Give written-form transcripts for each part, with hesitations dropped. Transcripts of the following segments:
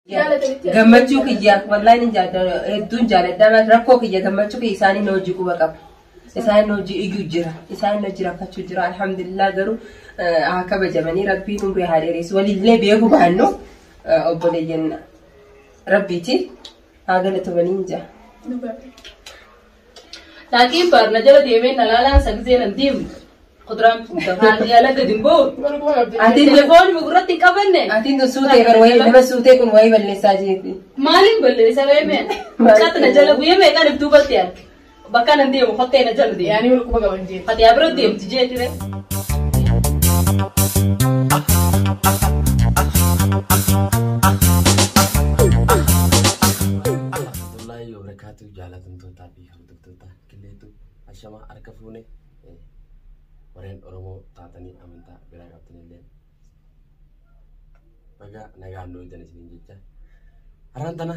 Gammachuu kiyya wallaahi nin jaalladha, hedduun jaalladha. Rakkoo kiyya, gammachuu kiyya isaanii na hojii quba qaba. Isaan hojii iyyuu jira. Isaan hojii rakkachuu jira. Alhamdulillah, garuu haa kabajamanii, Rabbiin umrii haa dheeressu. Walillee beeku baannu obboleeyyan Rabbiiti. Haa galatomanii hin jira. Laakiin baar na jala deemee na laalaan sagisee nan deemu. Kuduraan haati ala gadi hin ba'u. Ati Telefoon gurratti hin qabanne. Atiin tun suutee bar wayii nama suutee kun wayii balleessaa jirti. Maaliin balleessa reeme? Mucaatti na jala guyyaa meeqaan if duubatti arge. Bakka nan deemu kottee na jala deemu. Yaani wal quba qaban jechuudha. Fatiyaa bira deemti jeetire. Warahmatullahi wabarakatuh, jaalatamtootaa fi hordoftoota Qilleetu, ashamaa, harka fuune. Warreen Oromoo taatanii amantaa biraa qabdanillee baga nagaan nu eegdan isiniin jecha. Har'aan tana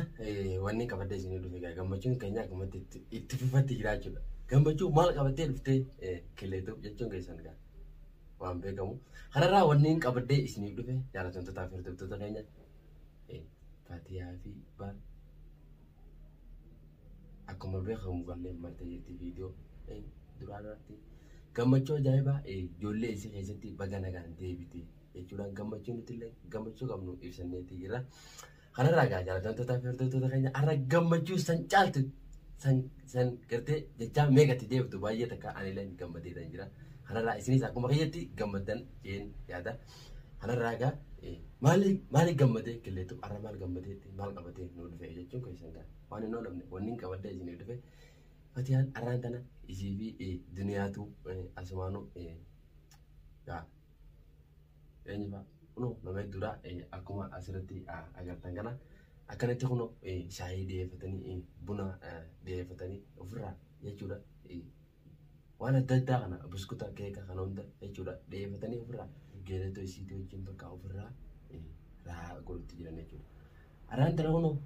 wanni qabadhee isinii dhufe egaa gammachuun keenya akkumatti itti fufatti jiraachuudha. Gammachuu maal qabattee dhuftee Qilleetu jechuun keessan egaa waan beekamu. Kanarraa wanni qabadhee isinii dhufe, jaalatamtootaa fi hordoftoota keenya, Fatiyaa fi Baal akkuma beekamu kanneen martee jirti viidiyoo duraa irratti gammachuu ajaa'ibaa ijoollee isii keessatti baga nagaan deebite jechuudhaan gammachuu nuti illee gammachuu qabnu ibsanneetii jirra. Kanarraa egaa, jaalatamtootaa fi hordoftoota keenya, har'a gammachuu san caaltu san san gartee jechaa meeqatti deebtu baay'ee takka anillee gammadeetan jira. Kanarraa isinis akkuma kiyyatti gammaddan jeen yaada. Kanarraa egaa maali maali gammadee Qilleetu har'a maal gammadee maal qabatee nu dhufe jechuun keessan gaa waan hin oolamne. Wanni hin qabadde isinii dhufe, Fatiyaan har'aan tana isii fi duniyaatu asumaanuu gaa eenyu fa'a kunoo nama hedduudha. Akkuma asirratti agartan kana akkanatti kunoo shaayii dhiyeeffatanii, buna dhiyeeffatanii ofirraa jechuudha. Waan adda addaa kana, buskuta, keeka kana hunda jechuudha dhiyeeffatanii ofirraa geeletoo isiitii wajjin bakka ofirraa raa godhutti jiran jechuudha. Har'aan tana kunoo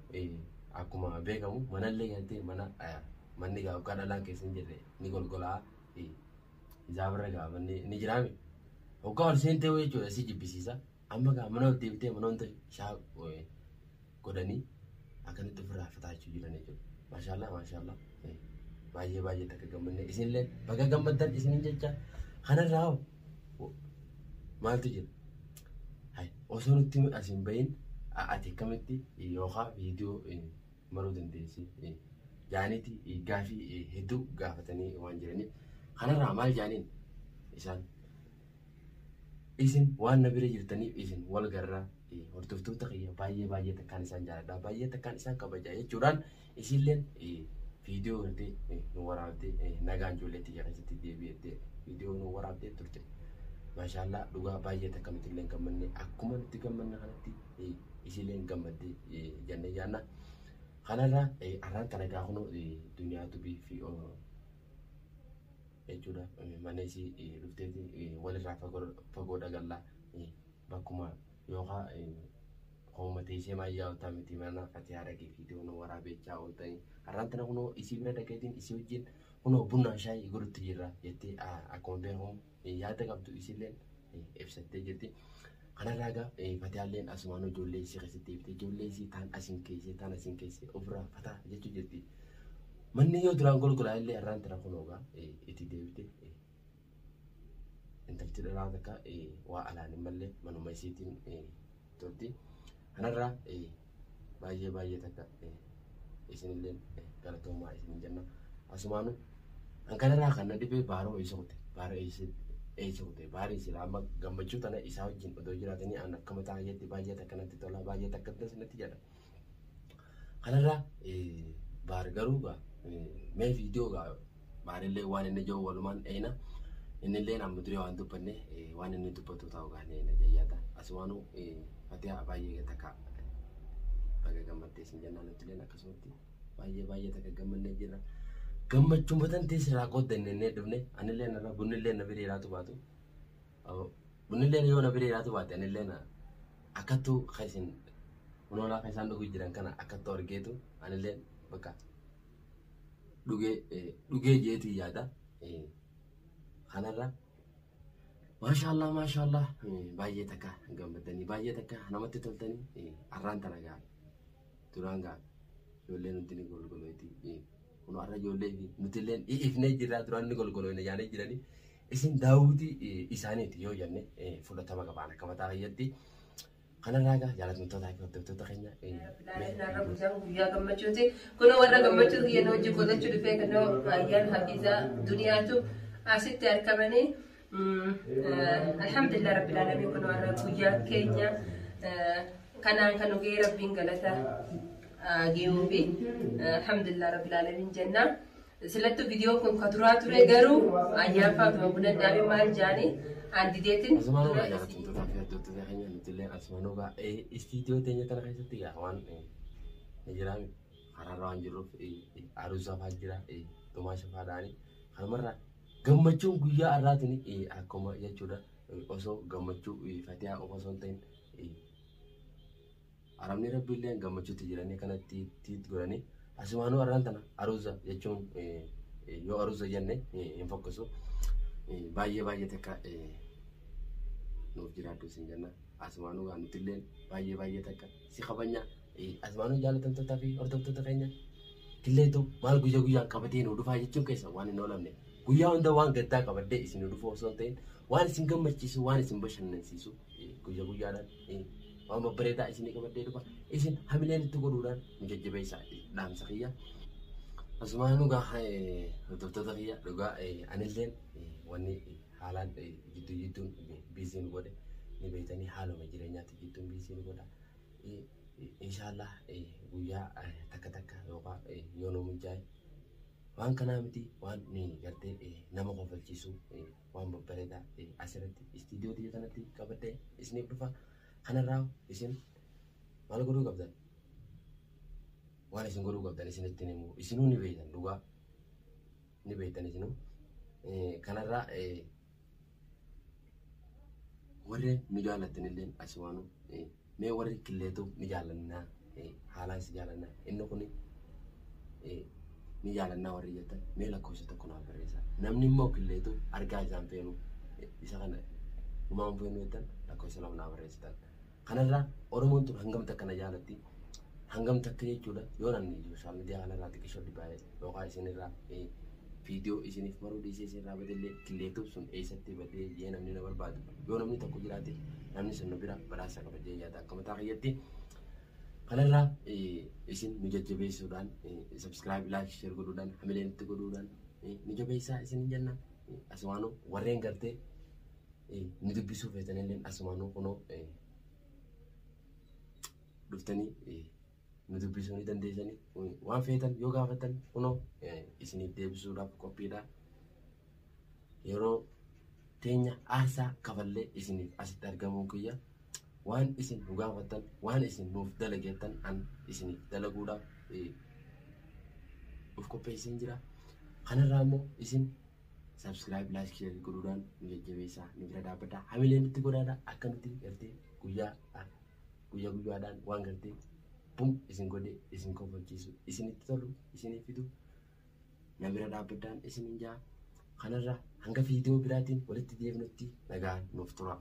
akkuma beekamu manallee galtee mana manni gaa waggaa dhalaan keessa hin jirre ni golgolaa ijaabirra gaa manni ni jiraame. Waggaa ol seentee jechuudha si jibbisiisa. Amma gaa mana ol deebitee mana hunda shaa godhanii akkanatti ofirraa fataachuu jiran jechuudha. Maashaallah, maashaallah. Baay'ee baay'ee takka gammanne, isinillee baga gammaddan isinin jecha. Kanarraa hoo maaltu jira? Hai, osoo nutti as hin bahin ati akkamitti yookaan viidiyoo maruu dandeessi jaaniiti gaafii hedduu gaafatanii waan jiraniif, kanarraa maal jaaniin isaan? Isin waan na bira jirtaniif isin wal garraa, hordoftoota kiyya baay'ee baay'ee takkaan isaan jaaladha, baay'ee takkaan isaan kabaja jechuudhaan isilleen viidiyoo gartee nu waraabdee nagaan ijoollee tiyya keessatti deebi'ettee viidiyoo nu waraabdee turte. Maashaallah, dhugaa baay'ee takka nuti illee gammanne, akkuma nuti gammanne kanatti isilleen gammaddee jennee yaanna. Kanarraa har'aan tana gaa kunoo duniyaa tubii fi jechuudha mana isii dhufteeti walirraa fagoo dhagallaa bakkuma yookaan hooma teessee maayyaa ooltaa miti, mana Fatihaa dhaqee viidiyoo nu waraabechaa ooltanii, har'aan tana kunoo isii bira dhaqeetiin isii wajjin kunoo bunaa shaayii godhutti jirra jettee akkuma beekamu yaada qabdu isiilleen ibsattee jirti. Kanarraa egaa Fatihaalleen asumaan ijoollee isii keessatti ibsite, ijoollee isii taan asiin keessee taan asiin keessee ofirraa fataa jechuu jirti. Manni yoo duraan golgolaa illee har'aan tana kunoo egaa itti deebite. Intalti dhalaa takka waa alaan hin malle manuma isiitiin tolti. Kanarraa baay'ee baay'ee takka isinillee galatoomaa isinin jenna. Asumaanu kan kanarraa kan na dhibee baaroo eessa kute, baaroo eessa kute? Baarii sila amma gammachuu tana isaa wajjin odoo jiraatanii an akka mataa kiyyaatti baay'ee takka natti tola, baay'ee takka natti jedha. Kanarraa baar garuu gaa mee viidiyoo gaa baarillee waan inni jiru walumaan dheena. Innillee amma duree waan dubbanne waan inni dubbatu ta'uu gaa ni jayyaata. Asumaanuu Fatihaa baay'ee takka baga gammaddee isin jennaan, nutilleen akkasumatti baay'ee baay'ee takka gammannee jirra. Gammachuun batan teessirraa qooddanne innee dhufne, anillee narra bunnillee na bira jiraatu baatu. Bunnillee yoo na bira jiraatu baate, anillee akkattuu kan isin kunoolaa kan isaan dhuguu jiran kana akkattuu argeetu anillee bakka dhugee dhugee jeetii yaada. Kanarra maashaallah, maashaallah, baay'ee takka gammaddanii, baay'ee takka namatti toltanii har'aan tana gaa. Duraan gaa ijoolleen hundi ni golgoloyti. Kun har'a ijoollee fi nuti illee ifnee jirra duraan ni golgoloyne yaanee jiranii. Isin daawwitii isaaniiti yoo jenne fudhatama qabaan akka mataa kiyyatti. Kanarraa egaa jaallatamtootaa fi hordoftoota keenya. Narra guyyaan guyyaa gammachuuti. Kunoo warra gammachuu kiyya hojii godhachuu dhufee kunoo ayyaan hafiizaa duniyaatu asitti argamanii. Alhamdulillah rabbil alamin kunoo warra guyyaa keenya kanaan kan dhugee rabbiin galata geewuufi alhamdulillah rabbil alamin jenna. Silattu viidiyoon kun ka duraa ture garuu ayyaan faatuma buna dhaabee maal jaanii andideetiin. Asumaan dhugaa jaallatamtootaa fi hordoftoota keenya nuti illee asumaan dhugaa istiidiyoo teenya kana keessatti gaa waan ni jiraami karaarra waan jirruuf aruusa fa'aa jira tumaasha fa'aadhaani kanumarraa gammachuun guyyaa har'aatiin akkuma jechuudha osoo gammachuu fatihaa qofa osoo hin ta'in arabni rabbiillee gammachuutti jiranii kanatti itti godhanii asumaanuu har'aan tana aruusa jechuun yoo aruusa jenne hin fokkisu baay'ee baay'ee takka nuuf jiraadhu isin jenna asumaanuu gaa nuti illee baay'ee baay'ee takka si kabanya asumaanuu jaallatamtootaa fi hordoftoota keenya killeetu maal guyyaa guyyaan qabatee nu dhufaa jechuun keessa waan hin oolamne guyyaa hunda waan gaddaa qabadhee isin nu dhufu osoo hin ta'in waan isin gammachiisu waan isin bashannansiisu guyyaa guyyaadhaan waan babbareedaa isinii qabadhee dhufa isin hamileen itti godhuudhaan nu jajjabeessaa dhaamsa kiyya. Asumaan dhugaa hordoftoota kiyya dhugaa anilleen wanni haalaan jidduu jidduun biiziin godhe ni beektanii haaluma jireenyaatti jidduun biiziin godha. Inshaallah guyyaa takka takka yookaan yoo nu mijaa'e waan kanaa miti waan gartee nama kofalchiisu waan babbareedaa asirratti istiidiyoo biyya kanatti qabadhee isiniif dhufa. Kanarraa isin maal godhuu qabdan? Waan isin godhuu qabdan isinitti himu. Isinuu ni beektan dhugaa. Ni beektan isinuu. Kanarraa warreen nu jaallattan illee asumaanuu mee warri killeetu ni jaallannaa haalaan si jaallannaa inni kun ni jaallannaa warri jettan mee lakkoofsa tokko naaf barreessaa. Namni immoo killeetu argaa isaan feenu isa kana dhumaan feenu jettan lakkoofsa lama naaf barreessitan. Kanarraa Oromoon tun hangam takka na jaalatti hangam takka jechuudha yoo namni sooshaal miidiyaa kanarraa xiqqishoo dhibaa'e yookaan isinirraa viidiyoo isiniif maruu dhiisee isinirraa badellee killeetu sun eessatti badee jee namni na barbaadu yoo namni tokko jiraate namni sun nu bira badhaasa qaba jee yaada akka mataa kiyyatti. Kanarraa isin nu jajjabeessuudhaan subscribe like share godhuudhaan hamileen itti godhuudhaan nu jabeessaa isin jenna asumaanuu warreen gartee nu dubbisuu feetanillee asumaanuu kunoo dhuftanii nu dubbisuu ni dandeessanii waan feetan yoo gaafatan kunoo isiniif deebisuudhaaf qophiidha. Yeroo teenya aarsaa kafallee isiniif asitti argamuun kiyya waan isin nu gaafattan waan isin nuuf dalageettan an isiniif dalaguudhaaf of qopheesseen jira. Kanarraa immoo isin subscribe like share godhuudhaan nu jajjabeessaa nu bira dhaabbadhaa hamilee nutti godhaadha akka nuti gartee guyyaa guyyaa guyyaadhaan waan gartee bum isin godhe isin kofalchiisu isinitti tolu isiniif fidu na bira dhaabbadhaan isin hin jaa. Kanarraa hanga viidiyoo biraatiin walitti deebinutti nagaan nuuf tura.